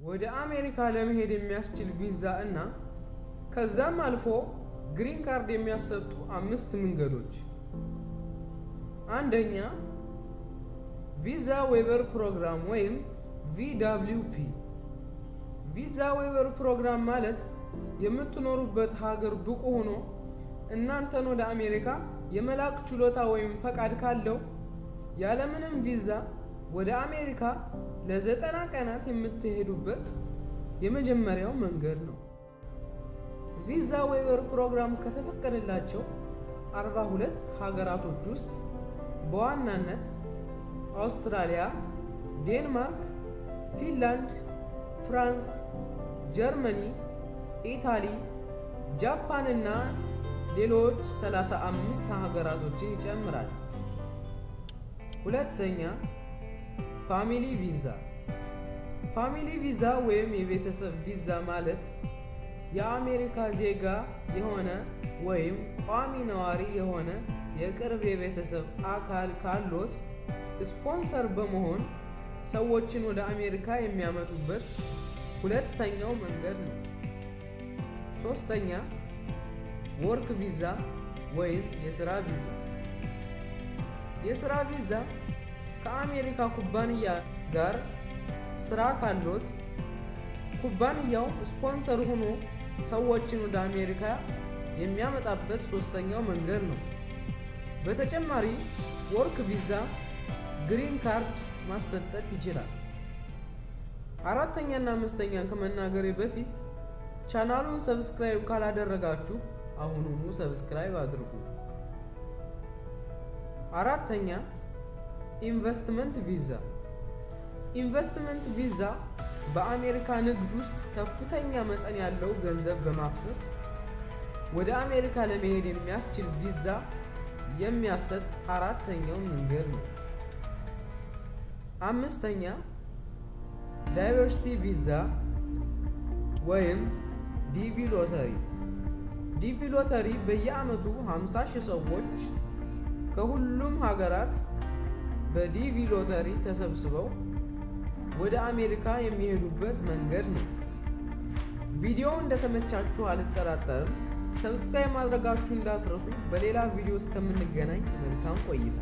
ወደ አሜሪካ ለመሄድ የሚያስችል ቪዛ እና ከዛም አልፎ green card የሚያሰጡ አምስት መንገዶች። አንደኛ፣ Visa Waiver Program ወይም VWP። Visa Waiver Program ማለት የምትኖሩበት ሀገር ብቁ ሆኖ እናንተን ወደ አሜሪካ የመላክ ችሎታ ወይም ፈቃድ ካለው ያለምንም ቪዛ ወደ አሜሪካ ለ90 ቀናት የምትሄዱበት የመጀመሪያው መንገድ ነው። Visa Waiver Program ከተፈቀደላቸው 42 ሀገራቶች ውስጥ በዋናነት አውስትራሊያ፣ ዴንማርክ፣ ፊንላንድ፣ ፍራንስ፣ ጀርመኒ፣ ኢታሊ፣ ጃፓን እና ሌሎች 35 ሀገራቶችን ይጨምራል። ሁለተኛ፣ Family Visa። Family Visa ወይም የቤተሰብ ቪዛ ማለት የአሜሪካ ዜጋ የሆነ ወይም ቋሚ ነዋሪ የሆነ የቅርብ የቤተሰብ አካል ካሎት ስፖንሰር በመሆን ሰዎችን ወደ አሜሪካ የሚያመጡበት ሁለተኛው መንገድ ነው። ሶስተኛ፣ Work Visa ወይም የስራ ቪዛ። የስራ ቪዛ ከአሜሪካ ኩባንያ ጋር ስራ ካሎት ኩባንያው ስፖንሰር ሆኖ ሰዎችን ወደ አሜሪካ የሚያመጣበት ሶስተኛው መንገድ ነው። በተጨማሪ work visa green card ማሰጠት ይችላል። አራተኛና አምስተኛን ከመናገሬ በፊት ቻናሉን subscribe ካላደረጋችሁ አሁኑኑ subscribe አድርጉ። አራተኛ፣ Investment Visa። Investment Visa በአሜሪካ ንግድ ውስጥ ከፍተኛ መጠን ያለው ገንዘብ በማፍሰስ ወደ አሜሪካ ለመሄድ የሚያስችል ቪዛ የሚያሰጥ አራተኛው መንገድ ነው። አምስተኛ፣ Diversity Visa ወይም DV Lottery። DV Lottery በየዓመቱ 50 ሺህ ሰዎች ከሁሉም ሀገራት በ DV Lottery ተሰብስበው ወደ አሜሪካ የሚሄዱበት መንገድ ነው። ቪዲዮው እንደተመቻችሁ አልጠራጠርም። Subscribe ማድረጋችሁ እንዳትረሱ። በሌላ ቪዲዮ እስከምንገናኝ መልካም ቆይታ።